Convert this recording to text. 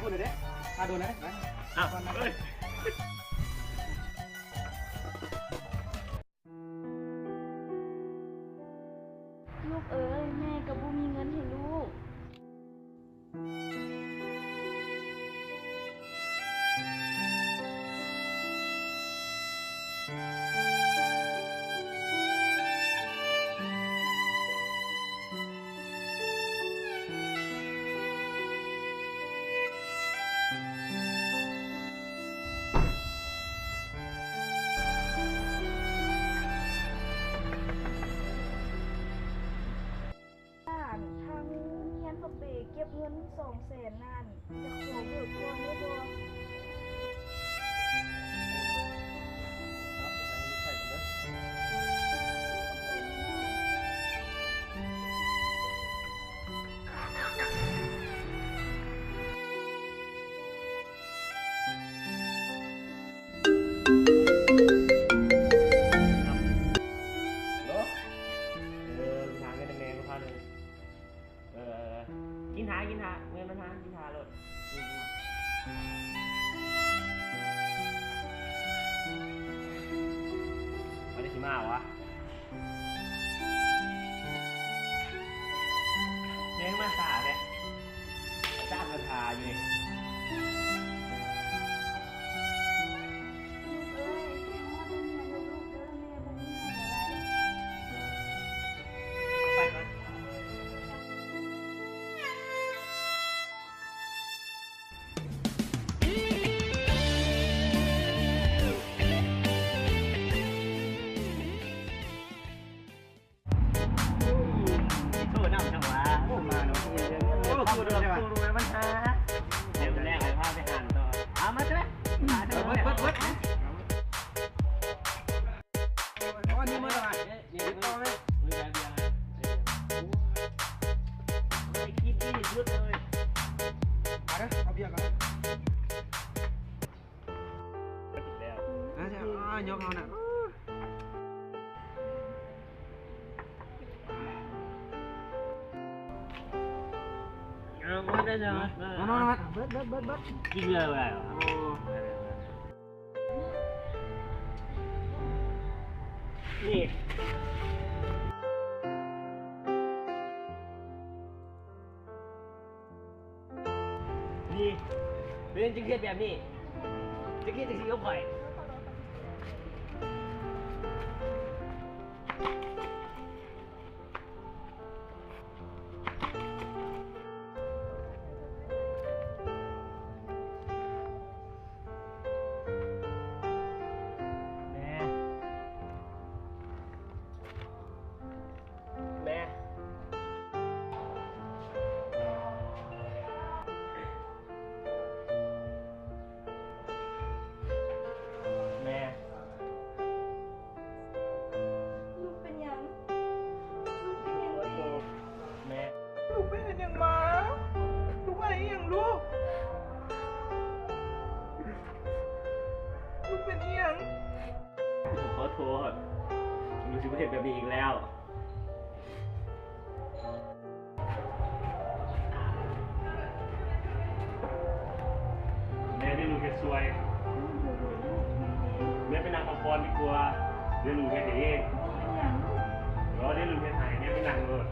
ໂດນເດ້ ຖ້າໂດນນະ ເອົາ ລູກເອີຍ ແມ່ກໍບໍ່ມີເງິນໃຫ້ລູກ. ທາງໂຮງຮຽນເຂົາໄປເກັບເງິນສອງແສນນັ້ນ ຢາກຂໍເບີກກ່ອນໄດ້ບໍ່? ເອີ ຫາເງິນໃຫ້ແມ່ເຂົາພັນໜຶ່ງ. ເອີ ກິນຖ້າ ກິນຖ້າ ເງິນມັນຫາ ກິນຖ້າໂລດ. ບໍ່ໄດ້ຊິມາຫວາ? ແມ່ມາຊ້າແທ້ ຈ້າງກະຖ້າຢູ່ນີ້. ລູກເອີຍ ຮອດໂຮງຮຽນແລ້ວລູກເດີ ແມ່ບໍ່ມີເງິນແລ້ວ. ໄປ ໄປ. ໂອ້ ນຳຈັງຫວະ ໂອ້ ມາເນາະ ໂອ້ ໂອ້ ໂອ້ ມັນຫາ ດຽວແລກໃຫ້ພາໄປອ່ານຕໍ່ ເອົາ ມາເດີ ມາເດີ ເບິດ ເບິດ ເບິດ. ໂອ້ ອັນນີ້ໝົດແລ້ວຫວາ? ນີ້ຕໍ່ໄໝ? ກິນ ກິນໃຫ້ສຸດເລີຍ ມາເດີ ເອົາເບຍກ່ອນ. ແລ້ວ ອ່າ ຍົກເອົານະ ເອົາ ເບິດ ເບິດ ເບິດ ເບິດ ກິນເລີຍ ໂອ້ ນີ້ ນີ້ ເປັນຫຍັງຈຶ່ງເຮັດແບບນີ້? ຈະເຮັດຈັ່ງຊີ້ກັບຂ້ອຍ? ແມ່ ແມ່ ແມ່ ລູກເປັນຫຍັງ? ລູກເປັນຫຍັງ? ແມ່ ລູກໄປເຮັດຫຍັງມາ? ລູກໄອອີ່ຫຍັງລູກ? ລູກເປັນອີ່ຫຍັງ? ຂໍໂທດ ລູກຊິບໍ່ເຮັດແບບນີ້ອີກແລ້ວ. ແມ່ ດຽວລູກເຮັດຊ່ວຍ ແມ່ໄປນັ່ງພັກຜ່ອນດີກວ່າ ດຽວລູກເຮັດໃຫ້ເອງ ເອີ ດຽວລູກເຮັດໃຫ້ ແມ່ໄປນັ່ງໂລດ.